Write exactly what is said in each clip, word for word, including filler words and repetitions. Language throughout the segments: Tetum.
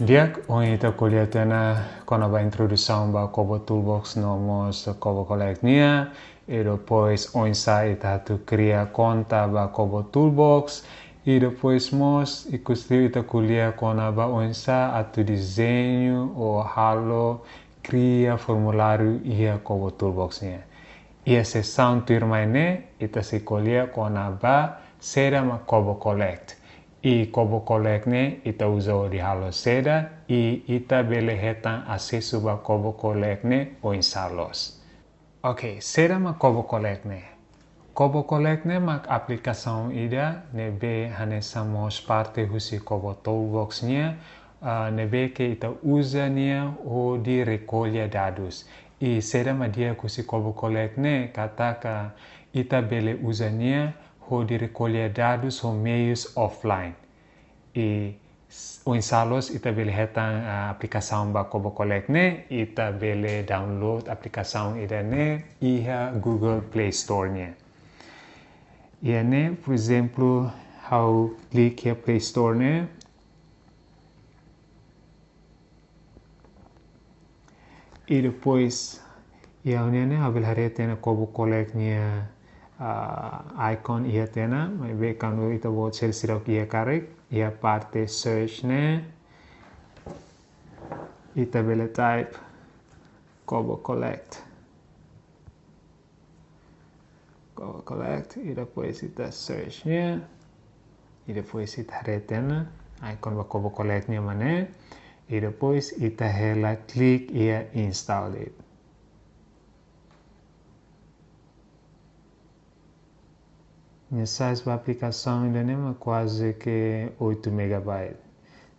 Di'ak, ohin ita ko'alia tiha ona kona-ba introdusaun ba Kobo Toolbox no mós Kobo Collect nian, i depois oinsá ita atu kria konta ba Kobo Toolbox, i depois mós ikus liu ita ko'alia kona-ba oinsá atu dezeñu ou halo kria formuláriu iha Kobo Toolbox nian. Iha sesaun tuirmai ne'e, ita sei ko'alia kona-ba saida mak Kobo Collect. I Kobo Collect ne'e, ita uza hodi halo saida, i ita bele hetan asesu ba Kobo Collect ne'e oinsá loos. Ok, saida mak Kobo Collect ne'e? Kobo Collect ne'e mak aplikasaun ida ne'ebé hanesan mós parte husi Kobo Toolbox nian, ah, ne'ebé ke ita uza nia hodi rekolla dadus. I saida mak di'ak husi Kobo Collect ne'e, katak ita bele uza nia hodi rekolla dadus ho meius offline. I s-, oinsá loos ita bele hetan, ah, aplikasaun ba Kobo Collect ne'e, ita bele download aplikasaun ida-ne'e iha Google Play Store nian. Iha ne'e, por ezemplu, ha'u klik iha Play Store ne'e. I depois, iha ne'e, ne'e, ha'u bele haree tiha ona Kobo Collect nia, ah, icon iha tiha ona, maibé kuandu ita-boot sira seidauk iha karik, iha parte search ne'e, ita bele type Kobo Collect. Kobo Collect, i depois ita search nia, i depois ita haree tiha ona icon ba Kobo Collect nia mak ne'e, i depois ita hela klik iha install de'it. Nia size ba aplikasaun ida-ne'e mak kuaze ke oito megabyte.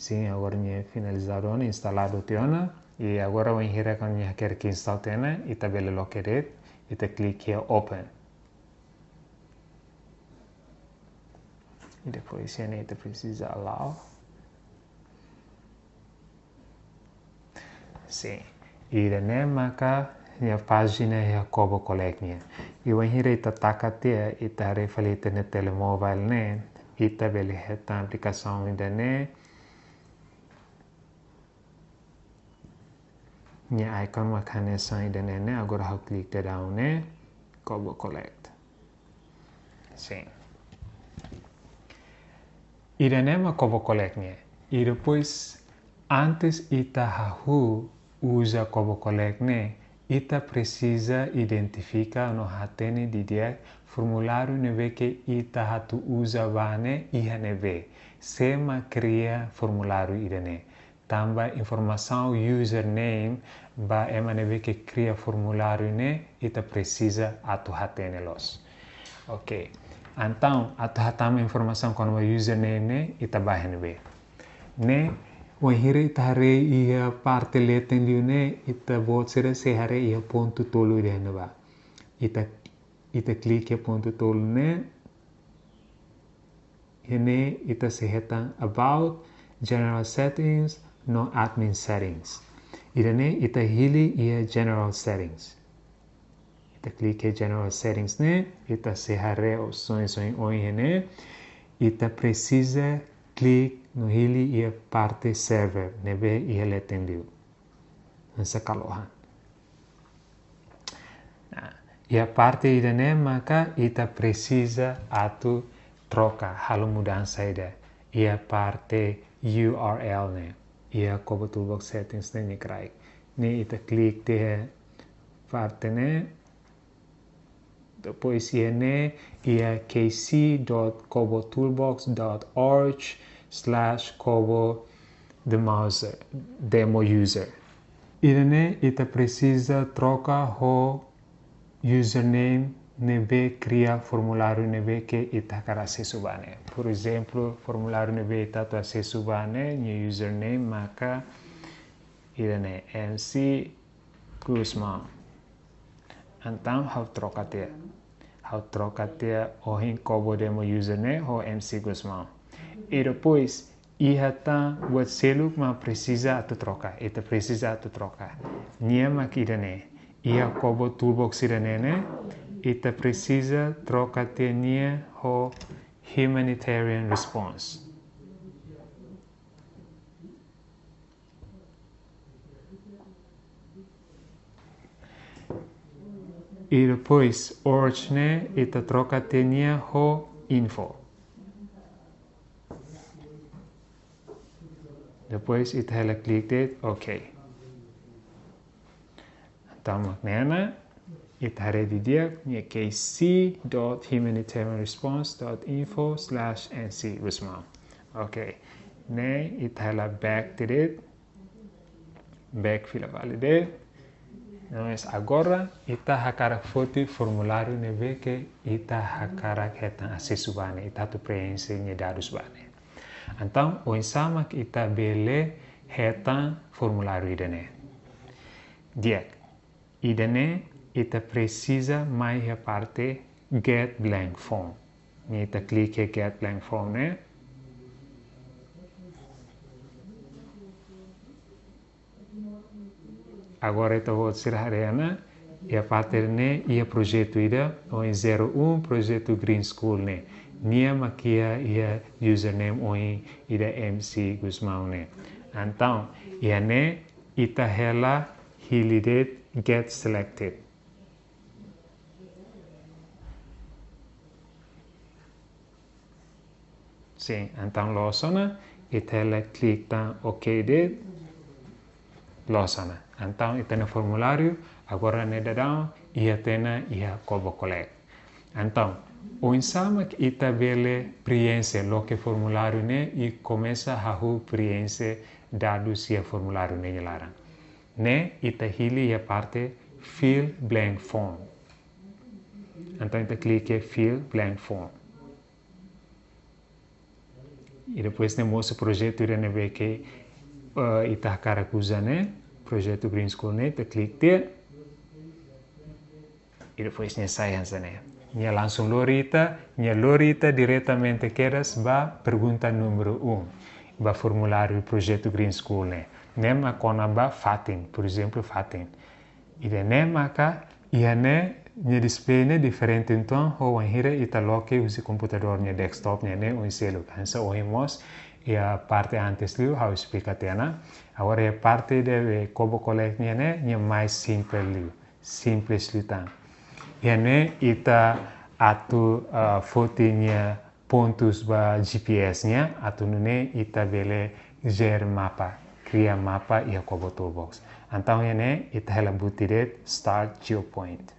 Sin, agora nia finalizadu ona, instaladu tiha ona. I agora wainhira kuandu nia hakerek install tiha ona, ita bele loke de'it, ita klik iha open. I depois iha ne'e ita presiza allow. Sin. Ida-ne'e maka nia pájina iha Kobo Collect nian. I wainhira ita taka tiha, ita haree fali ita-nia telemóvel ne'e, ita bele hetan aplikasaun ida-ne'e. Nia icon mak hanesan ida-ne'e ne'e, agora ha'u klik tiha daudaun ne'e, Kobo Collect. Sin. Ida-ne'e mak Kobo Collect nian. I depois, antes ita hahú uza Kobo Collect ne'e, ita presiza identifika no hatene didi'ak formuláriu ne'ebé ke ita atu uza ba ne'e iha ne'ebé. Sé mak kria formuláriu ida-ne'e. Tanba informasaun username ba ema ne'ebé ke kria formuláriu ne'e, ita presiza atu hatene loos. Ok. Entaun, atu hatama informasaun kona-ba username ne'e, ita bá iha ne'ebé? Ne'e, wainhira ita haree iha parte leten liu ne'e, ita-boot sira sei haree iha pontu tolu ida iha ne'ebá. Ita, ita klik iha pontu tolu ne'e, iha ne'e ita sei hetan About, General Settings, no Admin Settings. Ida-ne'e ita hili iha General Settings. Ita klik iha General Settings ne'e, ita sei haree opsaun oioin iha ne'e. Ita presiza klik no hili iha parte server, ne'ebé iha leten liu. Hanesan kalohan. Nah, iha parte ida-ne'e maka ita presiza atu troka, halo mudansa ida iha parte U R L ne'e. Iha Kobo Toolbox settings ne'e nia kraik. Ne'e ita klik tiha parte ne'e. Depois iha ne'e, iha K C dot kobo toolbox dot org slash kobo demo user, demo user. Ida-ne'e ita presiza troka ho username ne'ebé kria formuláriu ne'ebé ke ita hakarak asesu ba ne'e. Por ezemplu, formuláriu ne'ebé ita atu asesu ba ne'e, nia username maka ida-ne'e, M C Gusmão. Entaun ha'u troka tiha. Ha'u troka tiha ohin Kobo Demo User ne'e ho M C Gusmão. I depois, iha tan buat seluk mak presiza atu troka. Ita presiza atu troka. Nia mak ida-ne'e. Iha Kobo Toolbox ida-ne'e ne'e, ita presiza troka tiha nia ho Humanitarian Response. I depois org ne'e ita troka tiha nia ho info. Depois ita hela klik de'it, ok. Entaun mak ne'e ona, ita haree didi'ak, nia kc dot humanitarian response dot info slash N C Gusmão. Ok. Ne'e ita hela back tiha de'it. Back fila fali de'it. Mas agora ita hakarak foti formuláriu ne'ebé ke ita hakarak hetan asesu ba ne'e, ita atu preenxe nia dadus ba ne'e. Entaun, oinsá mak ita bele hetan formuláriu ida-ne'e? Di'ak, ida-ne'e ita presiza mai iha parte Get Blank Form. Ne'e ita klik iha Get Blank Form ne'e. Agora ita-boot sira haree ona, iha parte ne'e iha projetu ida, ohin zero um, projetu Green School ne'e. Nia mak iha, iha username ohin ida M C Gusmão ne'e. Entaun, iha ne'e ita hela hili de'it Get Selected. Sin, entaun loos ona, ita hela klik tan ok de'it, loos ona. Entaun ita-nia formuláriu agora ne'e daudaun iha tiha ona iha KoBo Collect. Entaun, oinsá mak ita bele preenxe, loke formuláriu ne'e i komesa hahú preenxe dadus iha formuláriu ne'e nia laran? Ne'e ita hili iha parte Fill Blank Form. Entaun ita klik iha Fill Blank Form. I depois ne'e mostra projetu ida ne'ebé ke, eh, ita hakarak uza ne'e, projetu Green School ne'e, ita klik tiha. I depois nia sai hanesan ne'e. Nia langsung lori ita, nia lori ita diretamente kedas ba pergunta númeru um, ba formuláriu projetu Green School ne'e. Ne'e mak kona-ba fatin, por ezemplu, fatin. Ida-ne'e maka, iha ne'e nia display ne'e diferente uitoan ho wainhira ita loke husi komputadór nia desktop nian ne'e oin seluk. Hanesan ohin mós, iha parte antes liu, ha'u esplika tiha ona. Agora iha parte ida be KoBo Collect nian ne'e, nia mais simples liu, simples liután. Iha ne'e ita atu, ah, foti nia pontus ba G P S nian, atu nune'e ita bele jere mapa, kria mapa iha KoBo Toolbox. Entaun iha ne'e ita hela buti de'it Start GeoPoint.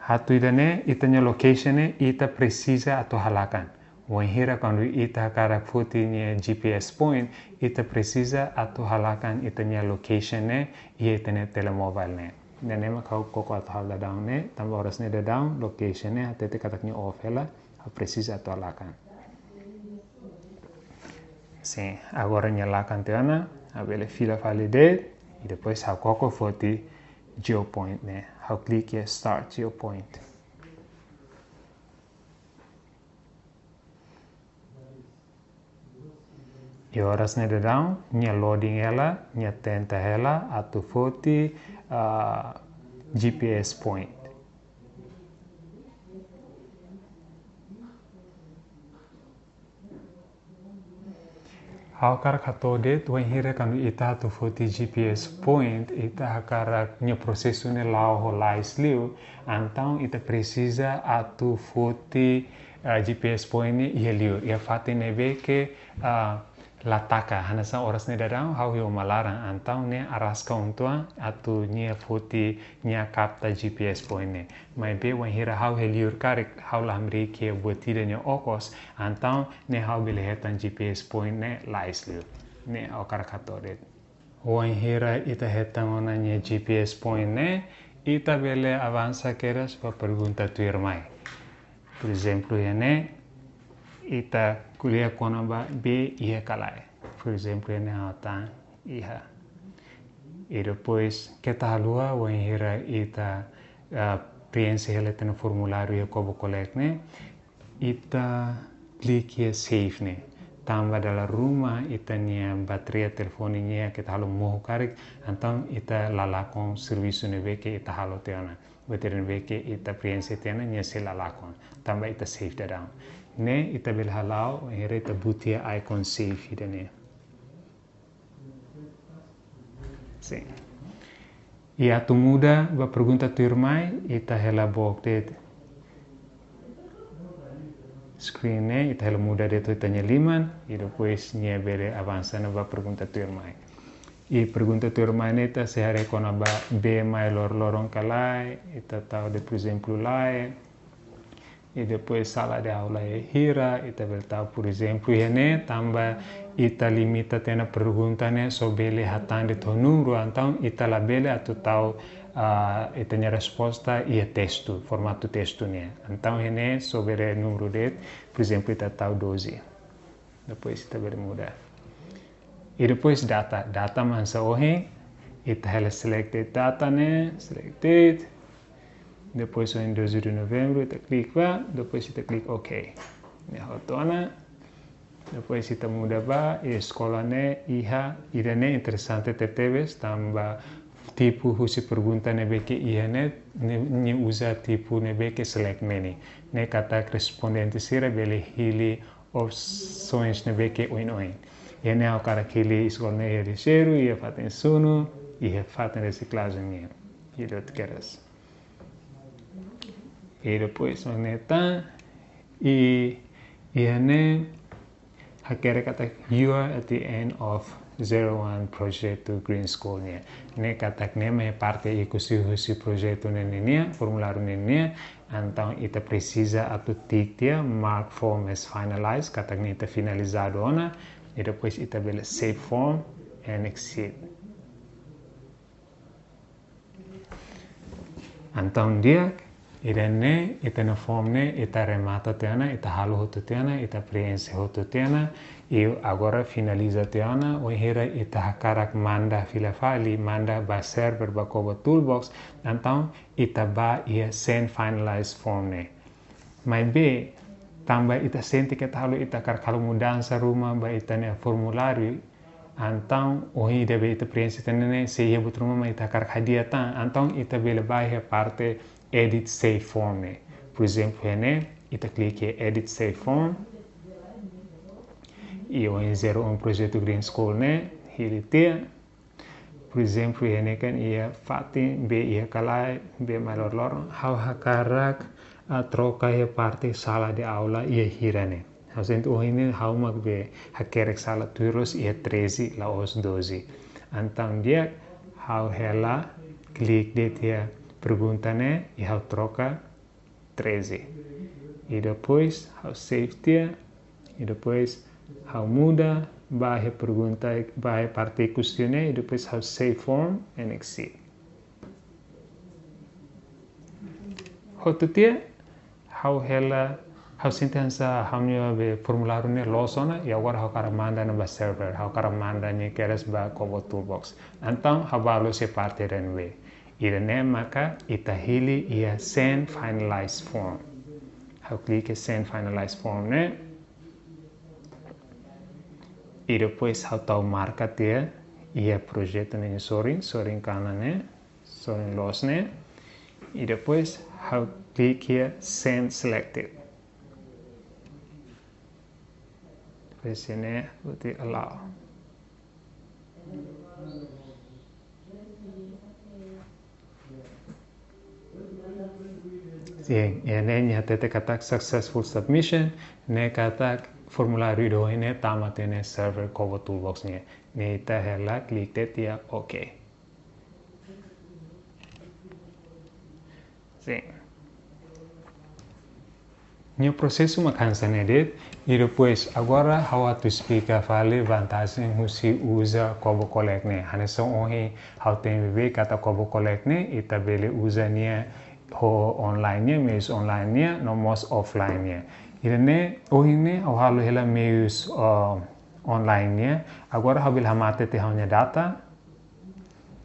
Atu ida-ne'e, ita-nia location ne'e, ita presiza atu halakan. Wainhira kuandu ita hakarak foti nia G P S point, ita presiza atu halakan ita-nia location ne'e, iha ita-nia telemóvel ne'e. Ne'e mak ha'u koko atu halo daudaun ne'e, tanba oras ne'e daudaun, location ne'e, hatete katak nia off hela, ha'u presiza atu halakan. Sin, agora nia lakan tiha ona, ha'u bele fila fali de'it, i depois ha'u koko foti GeoPoint ne'e, ha'u klik iha Start GeoPoint. I oras ne'e daudaun, nia loading hela, nia tenta hela, atu foti, ah, G P S point. Ha'u hakarak hato'o de'it, wainhira kuandu ita atu foti G P S point, ita hakarak nia prosesu ne'e la'o ho lais liu, entaun ita presiza atu foti, ah, G P S point ne'e iha liur, iha fatin ne'ebé ke, ah, la taka, hanesan oras ne'e daudaun, ha'u iha uma laran, entaun ne'e araska uitoan, atu nia foti, nia kapta G P S point ne'e. Maibé wainhira ha'u iha liur karik, ha'u la hamriik iha buat ida nia okos, entaun ne'e ha'u bele hetan G P S point ne'e lais liu. Ne'e ha'u hakarak hato'o de'it. Wainhira ita hetan ona nia G P S point ne'e, ita bele avansa kedas ba pergunta tuirmai. Por ezemplu, iha ne'e, ita ko'alia kona-ba bee iha ka lae. Por ezemplu, iha ne'e ha'u hatán iha. I depois, keta haluha, wainhira ita, ah, preenxe hela ita-nia formuláriu iha KoBo Collect ne'e, ita klik iha save ne'e. Tanba dala ruma ita-nia bateria telefone nian keta halo mohu karik, entaun ita la lakon servisu ne'ebé ke ita halo tiha ona. Bateria ne'ebé ke ita preenxe tiha ona, nia sei la lakon. Tanba ita save daudaun. Ne'e ita bele hala'o, wainhira ita buti iha icon save ida-ne'e. Sin. I atu muda ba pergunta tuirmai, ita hela book de'it screen ne'e, ita hela muda de'it ita-nia liman, i depois nia bele avansa ona ba pergunta tuirmai. I pergunta tuirmai ne'e ita sei haree kona-ba bee mai loroloron ka lae, ita tau de'it, por ezemplu, lae, i depois sala de aula iha hira, ita bele tau, por ezemplu, iha ne'e, tanba ita limita tiha ona pergunta ne'e só bele hatán de'it ho númeru, entaun ita labele atu tau, ah, ita-nia resposta iha testu, formatu testu nian. Entaun iha ne'e só bele númeru de'it, por ezemplu, ita tau doze. Depois ita bele muda. I depois data, data mak hanesan ohin, ita hela selected data ne'e, selected. Depois ohin doze de novembro, ita klik ba, depois ita klik OK. Ne'e hotu ona. Depois ita muda ba, i eskola ne'e iha, ida-ne'e interesante tebetebes, tanba tipu husi pergunta ne'ebé ke iha ne'e, ne'e, nia uza tipu ne'ebé ke select many. Ne'e katak respondente sira bele hili opsaun ne'ebé ke oin-oin. Iha ne'e ha'u hakarak hili eskola ne'e iha lixeiru, iha fatin sunu, iha fatin resiklajen nian. Ida-ne'e kedas. I depois, mak ne'e tan, i, iha ne'e, hakerek katak you are at the end of zero one Projetu Green School nian. Ne'e katak ne'e mak parte ikusi husi projetu ne'e nian, formuláriu ne'e nian, entaun ita presiza atu tik tiha mark form as finalized, katak ne'e ita finalizadu ona, i depois ita bele save form and exit. Entaun di'ak, ida-ne'e, ita-nia form ne'e, ita remata tiha ona, ita halo hotu tiha ona, ita preenxe hotu tiha ona, i agora finaliza tiha ona, wainhira ita hakarak manda fila fali, manda ba server ba Kobo Toolbox, entaun ita bá iha send finalized form ne'e. Maibé, tanba ita sente katak halo ita hakarak halo mudansa ruma ba ita-nia formuláriu, entaun ohin ida be ita preenxe tiha ne'e, se iha buat ruma mak ita hakarak hadi'a tan, entaun ita bele bá iha parte edit save form ne'e. Por ezemplu, iha ne'e, ita klik iha edit save form. I ohin zero one Projetu Green School ne'e, hili tiha. Por ezemplu, iha ne'e kan iha fatin bee iha ka lae, bee mai loroloron, ha'u hakarak, ah, troka iha parte sala de aula iha hira ne'e. Ha'u sente ohin ne'e ha'u mak be hakerek sala tuir loos iha treze la'ós doze. Entaun di'ak, ha'u hela klik de'it iha pergunta ne'e, i ha'u troka treze. I depois ha'u save tiha, i depois ha'u muda, bá iha pergunta, bá iha parte ikus tiha ne'e, i depois ha'u save form and exit. Hotu tiha, ha'u hela, ha'u sente hanesan ha'u-nia be formuláriu ne'e loos ona, i agora ha'u hakarak manda ona ba server, ha'u hakarak manda nia kedas ba Kobo Toolbox. Entaun, ha'u bá loos iha parte ida ne'ebé. Ida-ne'e maka ita hili iha send finalized form. Ha'u klik iha send finalized form ne'e. I depois ha'u tau marka tiha iha projetu ne'e sorin, sorin kanan ne'e, sorin loos ne'e. I depois ha'u klik iha send selected. Depois iha ne'e, bele allow. Sin, iha ne'e nia hatete katak successful submission, ne'e katak formuláriu ida ohin ne'e tama tiha ona iha server Kobo Toolbox nian. Ne'e ita hela klik de'it iha OK. Sin. Nia prosesu mak hanesan ne'e de'it, i depois agora ha'u atu esplika fali vantajen husi uza Kobo Collect ne'e. Hanesan ohin ha'u temi be katak Kobo Collect ne'e, ita bele uza nia ho online nian, meius online nian, no mós offline nian. Ida-ne'e, ohin ne'e, ha'u halo hela meius, ah, online nian. Agora ha'u bele hamate tiha ha'u-nia data,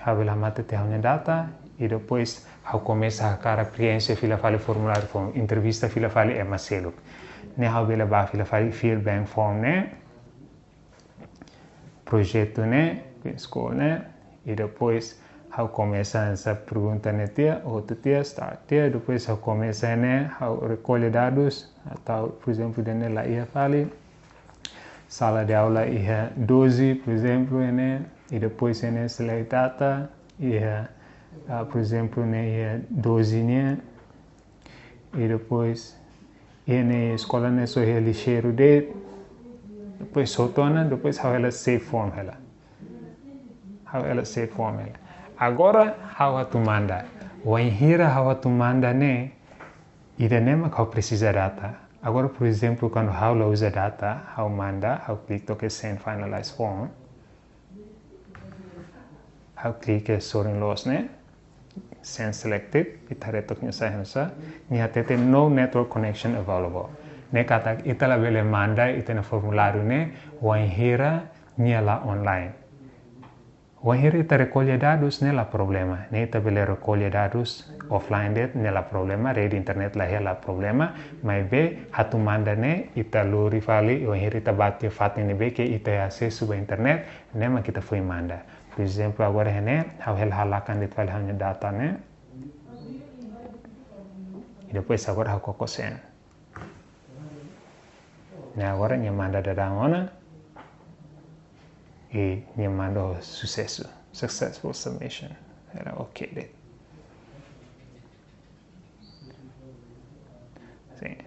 ha'u bele hamate tiha ha'u-nia data, i depois ha'u komesa hakarak preenxe fila fali formuláriu, form, entrevista fila fali ema seluk. Ne'e ha'u bele bá fila fali fill blank form ne'e, projetu ne'e, school ne'e, i depois ha'u komesa hanesan pergunta ne'e tiha, hotu tiha, start tiha, depois ha'u komesa ne'e, ha'u rekolla dadus, entaun, por ezemplu, ida-ne'e la iha fali, sala de aula iha doze, por ezemplu, ne'e, I depois iha ne'e select data, iha, ah, por ezemplu, ne'e iha doze nian, i depois iha ne'e eskola ne'e só iha lixeiru de'it, depois hotu ona, depois ha'u hela save form hela. Ha'u hela save form hela. Agora ha'u atu manda. Wainhira ha'u atu manda ne'e, ida-ne'e mak ha'u presiza data. Agora, por ezemplu, kuandu ha'u la uza data, ha'u manda, ha'u klik to'o iha send finalized form. Ha'u klik iha sorin loos ne'e, send selected, ita haree took nia sai hanesan, nia hatete no network connection available. Ne'e katak ita labele manda ita-nia formuláriu ne'e wainhira nia la online. Wainhira ita rekolla dadus ne'e la problema. Ne'e ita bele rekolla dadus offline de'it ne'e la problema, rede internet la iha la problema. Maibé atu manda ne'e ita lori fali, wainhira ita bá tiha fatin ne'ebé ke ita asesu ba internet, ne'e mak ita foin manda. Por ezemplu, agora iha ne'e, ha'u hela halakan de'it fali ha'u-nia data ne'e. I depois agora ha'u koko send. Ne'e agora nia manda daudaun ona. I nia manda ho susesu. Successful submission. Hela oke de'it. Sin.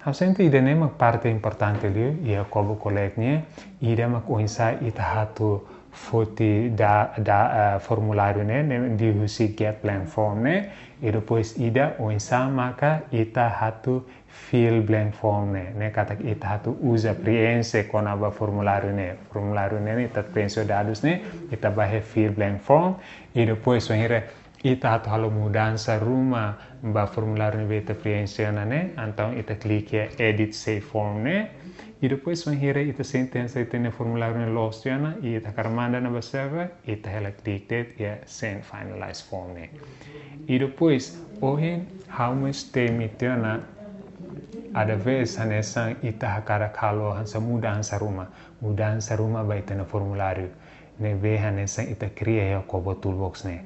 Ha'u sente ida-ne'e mak parte importante liu iha KoBo Collect nian, ida mak oinsá ita atu foti da, da, eh, formuláriu ne'e, ne'e liuhusi get blank form ne'e, i depois ida oinsá maka ita atu fill blank form ne'e, ne'e katak ita atu uza preenxe kona-ba formuláriu ne'e. Formuláriu ne'e, ne'e ita preenxe dadus ne'e, ita bá iha fill blank form, i depois wainhira ita atu halo mudansa ruma ba formuláriu ne'ebé ita preenxe ona ne'e, entaun ita klik iha edit save form ne'e, i depois wainhira ita sente hanesan ita-nia formuláriu ne'e loos tiha ona, i ita hakarak manda ona ba server, ita hela klik de'it iha send finalized form ne'e. I depois, ohin ha'u mós temi tiha ona, às vezes hanesan ita hakarak halo hanesan mudansa ruma, mudansa ruma ba ita-nia formuláriu ne'ebé hanesan ita kria iha KoBo Toolbox ne'e.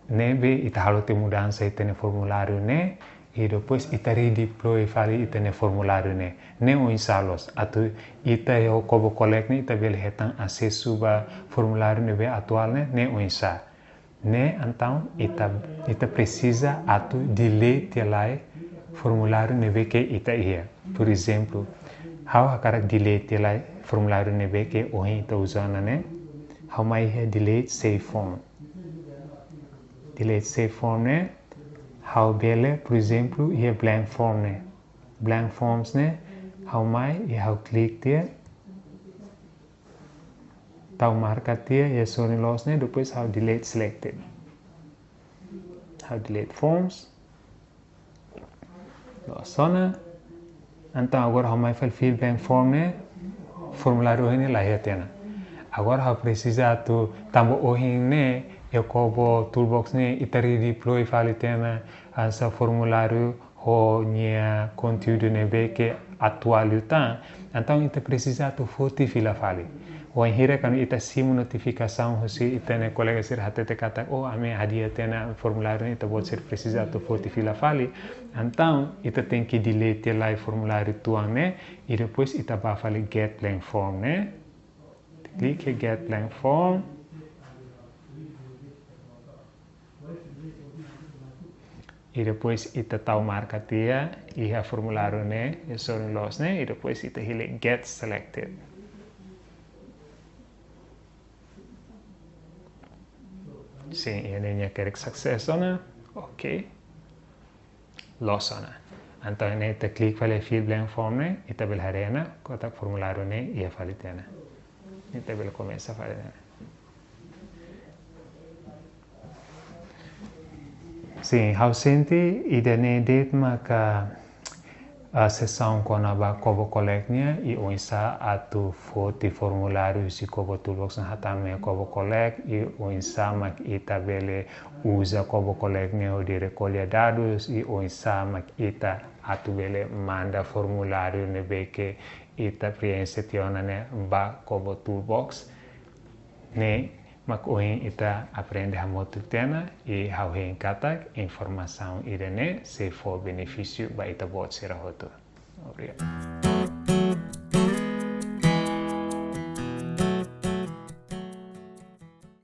Ne'ebé ita halo tiha mudansa ita-nia formuláriu ne'e, i depois ita redeploy fali ita-nia formuláriu ne'e. Ne'e oinsá loos, atu ita iha KoBo Collect ne'e ita bele hetan asesu ba formuláriu ne'ebé atuál ne'e, ne'e oinsá. Ne'e entaun ita, ita presiza atu delete tiha lai formuláriu ne'ebé ke ita iha. Por ezemplu, ha'u hakarak delete tiha lai formuláriu ne'ebé ke ohin ita uza ona ne'e. Ha'u mai iha delete save form. Delete save form ne'e, ha'u bele, por ezemplu, iha blank form ne'e. Blank forms ne'e, ha'u mai i ha'u klik tiha. Tau marka tiha iha sorin loos ne'e, depois ha'u delete selected. Ha'u delete forms. Loos ona. Entaun agora ha'u mai fali fill blank form ne'e, formuláriu ohin ne'e la iha tiha ona. Agora ha'u presiza atu tanba ohin ne'e, iha KoBo Toolbox ne'e, ita redeploy fali tiha ona, hanesan formuláriu ho nia konteúdu ne'ebé ke atuál liután. Entaun ita presiza atu foti fila fali. Wainhira kuandu ita simu notifikasaun husi ita-nia kolega sira hatete katak, "Oh, ami hadi'a tiha ona formuláriu ne'e," ita-boot sira presiza atu foti fila fali. Entaun ita tenke delete tiha lai formuláriu tuan ne'e, i depois ita bá fali get blank form ne'e. Klik iha get blank form. I depois ita tau marka tiha iha formuláriu ne'e, iha sorin loos ne'e, i depois ita hili get selected. Sin, iha ne'e nia hakerek success ona. Oke. Loos ona. Entaun ne'e ita klik fali fill blank form ne'e, ita bele haree ona, kotak formuláriu ne'e iha fali tiha ona. Ita bele komesa fali tiha ona. Sin, ha'u sente ida-ne'e de'it maka, ah, sesaun kona-ba KoBo Collect nian, i oinsá atu foti formuláriu husi KoBo Toolbox ne'e hatama iha KoBo Collect, i oinsá mak ita bele uza KoBo Collect ne'e hodi rekolla dadus, i oinsá mak ita atu bele manda formuláriu ne'ebé ke ita preenxe tiha ona ne'e ba KoBo Toolbox. Ne'e mak ohin ita aprende hamutuk tiha ona, i ha'u hein katak informasaun ida-ne'e sei fó benefísiu ba ita-boot sira hotu. Obrigadu.